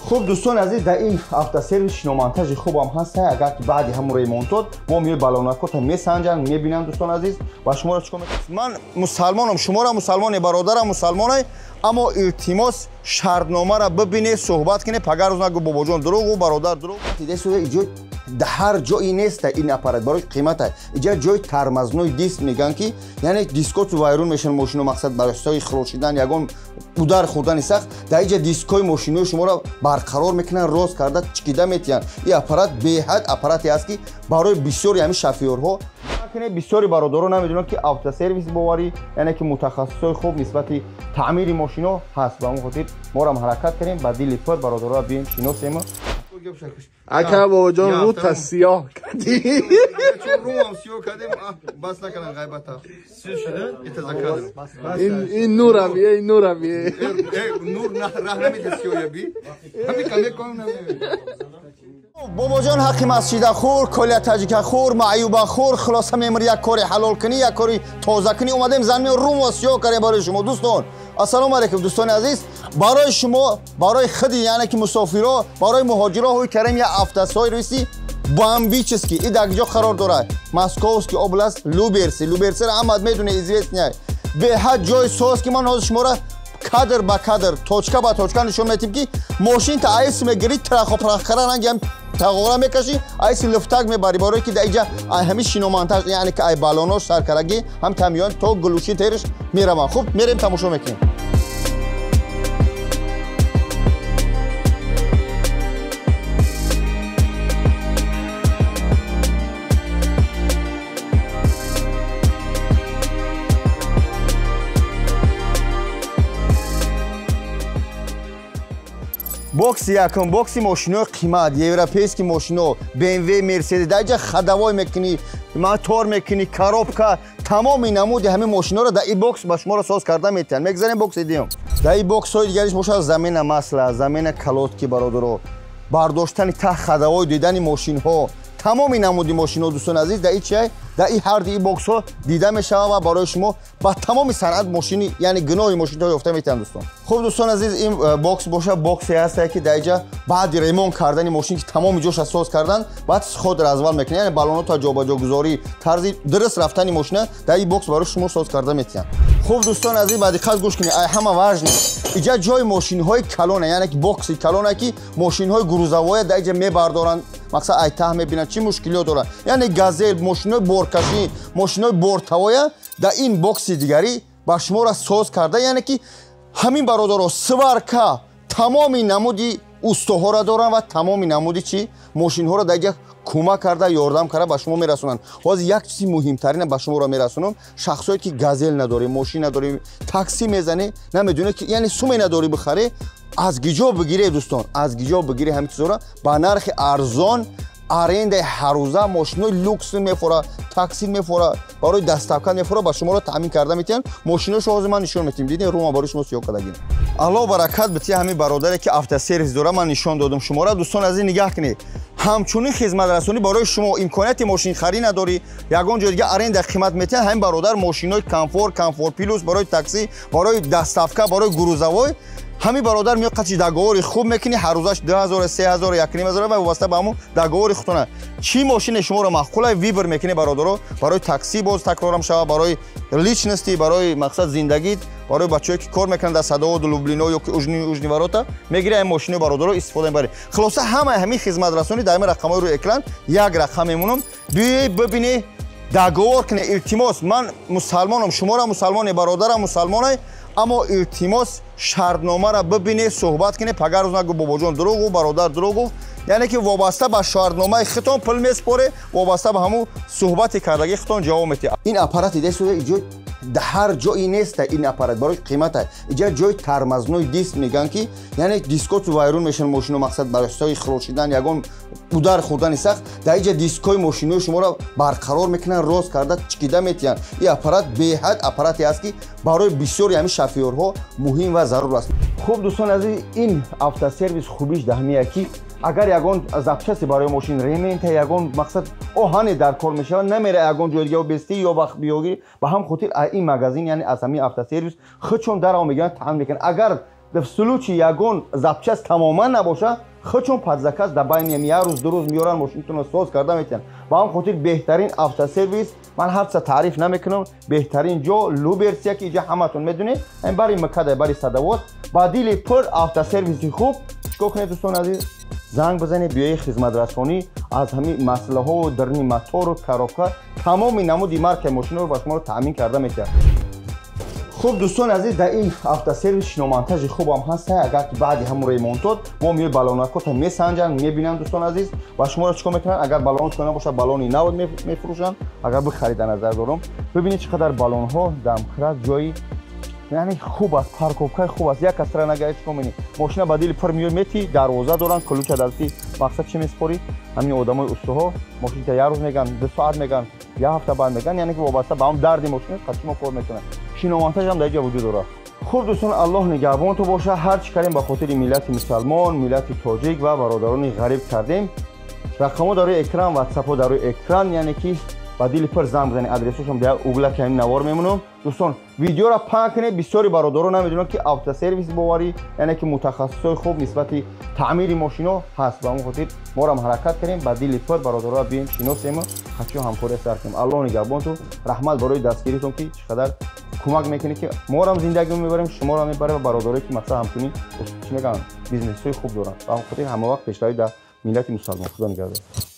Хуб дӯстони азиз, дар ин автосервис шиномонтажи хубам ҳаст. Агар ки баъди ҳамун ремонтот мо меои баллонакота месанҷанд, мебинанд дӯстони азиз ва шуморо чикор мекунанд. Ман мусалмонам, шуморо мусалмоне, бародарам мусалмонай, аммо илтимос шартномаро бибинед, суҳбат кунед, пагар рӯз нагӯ бобоҷон дурӯғ, бародар дурӯғ. Иҷо ҳар ҷое неста ин аппарат барои қимата. Иҷа ҷои тормозной диск мегӯянд ки яъне дискоту вайрон мешаванд мошино, мақсад барои ихроҷ шудан, ягон удар хӯрдани сахт. Дар иҷа дискҳои мошинои шуморо барқарор мекунанд, рост карда чикида метиҳанд. Ин аппарат беҳад аппарате аст ки барои бисёри ҳамин шофёрҳо. Бисёри бародарон намедонанд ки автосервис боварӣ, яъне ки мутахассисои хуб нисбати таъмири мошино ҳаст. Ба он хотир морам ҳаракат кардем, ба дили пур бародароро биёем шиносем. Ака бобоҷон рӯта сиёҳ кардӣ. Рӯам сиёҳ кардем, бас накардан ғайбата. Сиёҳ шуда, это закадр. Ин нурам, ин нурам. Нур раҳ намеда сиёҳ би. Ҳамин каме ком намеда. Бобоҷон ҳаққи масҷида хӯр, колия таҷика хӯр, маъюба хӯр, хулоса мемир як кори ҳалол кунӣ, як кори тоза кунӣ. Омадем замин рӯмо сиёҳ кардем барои шумо дӯстон. Ассалому алайкум дӯстони азиз. Барои шумо, барои худи яъне ки мусофиро, барои муҳоҷиро ҳуй кардем як автосервиси бомбический. И дар куҷо қарор дорад? Московский область, Люберцы. Люберцеро ҳамат медоне, известный. Беҳад ҷои соз ки ман ҳозир шуморо кадр ба кадр, точка ба точка нишон медиҳем ки мошин та айс мегирӣ, трахопрахкара ранги ҳам тағора мекашӣ, айси лифтак мебарӣ, барое ки дар иҷа ай ҳамин шиномонтаж, яъне ки ай баллонош саркарагӣ ҳам тамиён то глуши териш мераванд. Хуб, мерем тамошо мекунем. Бокси якум, бокси мошинои қимат, европейски мошино, BMW, Mercedes, дар иҷа ходовой мекунӣ, мотор мекунӣ, коробка, тамоми намуди ҳамин мошиноро дар ин бокс ба шуморо соз карда метиҳанд. Мегзарем бокси дуюм. Дар ин боксҳои дигариш бошад замена масла, замена колодки бародаро, бардоштани таҳ ходовой дидани мошинҳо, тамоми намуди мошино дӯстони азиз дар ин чиай, дар ин ҳарди ин боксҳо дида мешавад ва барои шумо ба тамоми санъат мошини, яъне гуноҳи мошинҳо ёфта метиҳанд дӯстон. Хуб дӯстон азиз, ин бокс бошад боксе ҳаст ки дар иҷа баъди ремонт кардани мошин ки тамоми ҷоша соз кардан, баъд худ развал мекунад, яъне баллонҳо ҷобаҷогузорӣ, тарзи дуруст рафтани мошина дар ин бокс барои шумо соз карда метиҳанд. Хуб дӯстон азиз, ба диққат гӯш кунед, ай ҳама важно. Иҷа ҷои мошинҳои калона, яъне ки бокси калона ки мошинҳои грузовоя дар иҷа мебардоранд, мақсад ай таҳ мебинанд чӣ мушкилиҳо дорад. Яъне газел, мошинҳои боркашӣ, мошинҳои бортавоя дар ин бокси дигарӣ ба шуморо соз карда, яъне ки ҳамин бародаро сварка тамоми намуди устоҳоро доранд ва тамоми намуди чӣ мошинҳоро дар иҷа кӯмак карда, ёрдам карда ба шумо мерасонанд. Ҳозир як чизи муҳимтарина ба шуморо мерасонам. Шахсое ки газел надорӣ, мошин надорӣ, такси мезанӣ, намедонӣ ки яъне суме надорӣ бихарӣ, аз гиҷо бигирӣ дӯстон, аз гиҷо бигирӣ ҳамин чизҳоро ба нархи арзон, арендаи ҳаррӯза мошинои люкс мефора, такси мефора, барои доставка мефора, ба шуморо таъмин карда метиҳанд. Мошиношо ҳозир ман нишон метиҳам. Дидем рӯма барои шумо сиёҳ кардагим. Аллоҳ баракат бития ҳамин бародаре ки автосервис дора, ман нишон додам шуморо. Дӯстон азиз, нигаҳ кунед. Ҳамчунин хизматрасонӣ барои шумо имконияти мошинхарӣ надорӣ, ягон ҷой дига аренда қимат метиҳанд. Ҳамин бародар мошинои комфорт, комфорт плюс барои такси, барои доставка, барои грузовой ҳамин бародар меояд қачи договори хуб мекунӣ, ҳаррӯзаш 2000, 3000, 1500 ва вобаста ба ҳамун договори худтона. Чӣ мошине шуморо маъқула выбор мекунӣ бародаро, барои такси боз такрорам шава, барои личности, барои мақсад зиндагит, барои бачаҳое ки кор мекунанд дар Садоводу, Люблино ё ки Ужни ворота, мегирӣ ҳамин мошинои бародаро истифода мебарӣ. Хулоса ҳамаи ҳамин хизматрасонӣ дар ҳамин рақамҳои рӯи экран як рақам мемонам. Биёед бибинед, договор кунед. Илтимос, ман мусалмонам, шуморо мусалмоне, бародарам мусалмонай, аммо илтимос шартномаро бибинед, суҳбат кунед, пагар рӯз нагӯ бобоҷон дурӯғ гуфт, бародар дурӯғ гуфт. Яъне ки вобаста ба шартномаи худтон пул месупоред, вобаста ба ҳамун суҳбати кардагии худтон ҷавоб медиҳед. Ин аппарат дида иҷо ҳар ҷое неста ин аппарат барои қимата. Иҷа ҷои тормозной диск мегӯянд ки яъне дискоту вайрон мешаванд мошино, мақсад барои ихроҷ шудан, ягон удар хӯрдани сахт. Дар иҷа дискҳои мошинои шуморо барқарор мекунанд, рост карда чикида метиҳанд. Ин аппарат беҳад аппарате аст ки барои бисёри ҳамин шофёрҳо муҳим ва зарур аст. Хуб дӯстони азиз, ин автосервис хубиш даҳмия ки агар ягон запчасти барои мошин, ремента, ягон мақсад оҳане дар кор мешавад, намера ягон ҷои дига бестӣ ё вақт биёгирӣ. Ба ҳам хотир ин магазин, яъне аз ҳамин автосервис худшон дарав мегиранд, таъмин мекунанд. Агар В случае ягон запчасть тамоман набоша, худшон под заказ дар байни як рӯз, 2 рӯз меоранд, мошинатонро соз карда метиҳанд. Ба ҳам хотир беҳтарин автосервис, ман ҳарча таъриф намекунам, беҳтарин ҷо Люберция, ки иҷа ҳаматон медонед, ин бари МКАДа, бари Садовод. Ба дили пур автосервиси хуб. Чикор кунед, дӯстони азиз? Занг бизанед, биёи хизматрасонӣ аз ҳамин масъалаҳо, дарни мотору коробка, тамоми намуди маркаи мошинро ба шуморо таъмин карда метиҳад. Хуб, дӯстони азиз, дар ин автосервис шиномонтажи хубам ҳаста. Агар ки баъди ҳамун ремонтот бо меои, баллонакота месанҷанд, мебинанд, дӯстони азиз, ва шуморо чикор мекунанд? Агар баллон кона бошад, баллони нав мефурӯшанд, агар бихарид, дар назар дорам. Бибинед, чӣ қадар баллонҳо, домкрат, ҷои яъне хуб аст, парковкаи хуб аст. Як касра нагар чикор менӣ, мошина ба дили пур меои, мети, дарвоза доранд, ключа дасти, мақсад чӣ меспорӣ. Ҳамин одамои устоҳо мошинта як рӯз меган, 2 соат меган, як ҳафта баъд меган, яъне ки вобаста ба ҳам дарди мошина қати мо кор мекунанд. Шиномонтажам дар ҷо вуҷуд дорад. Хуб, дӯстон, Аллоҳ нигаҳбонту боша. Ҳар чӣ кардем, ба хотири миллати мусалмон, миллати тоҷик ва бародарони ғариб кардем. Рақамҳо дар рӯи экран, ватсапҳо дар рӯи экран, яъне ки ба дили пур занг бизанед. Адресошон дар углаки ҳамин навор мемонам. Дӯстон, видеоро паҳн кунед. Бисёри бародарон намедонанд, ки автосервис боварӣ, яъне ки мутахассисои хуб нисбати таъмири мошино ҳаст. Ба он хотир морам ҳаракат кардем, ба дили пур бародароро бием, шиносему, ҳачо ҳамкория сар кунем. Аллоҳ нигаҳбонту. Раҳмат барои дастгиритон, ки чӣ қадар кӯмак мекунед, ки морам зиндагӣ мебарем, шуморо мебарем ва бародарое ки мақсад ҳамчунин, чӣ мегӯянд, бизнесҳои хуб доранд. Ба он хотир ҳамавақт пешравӣ дар миллати мусалмон. Худо нигаҳдор.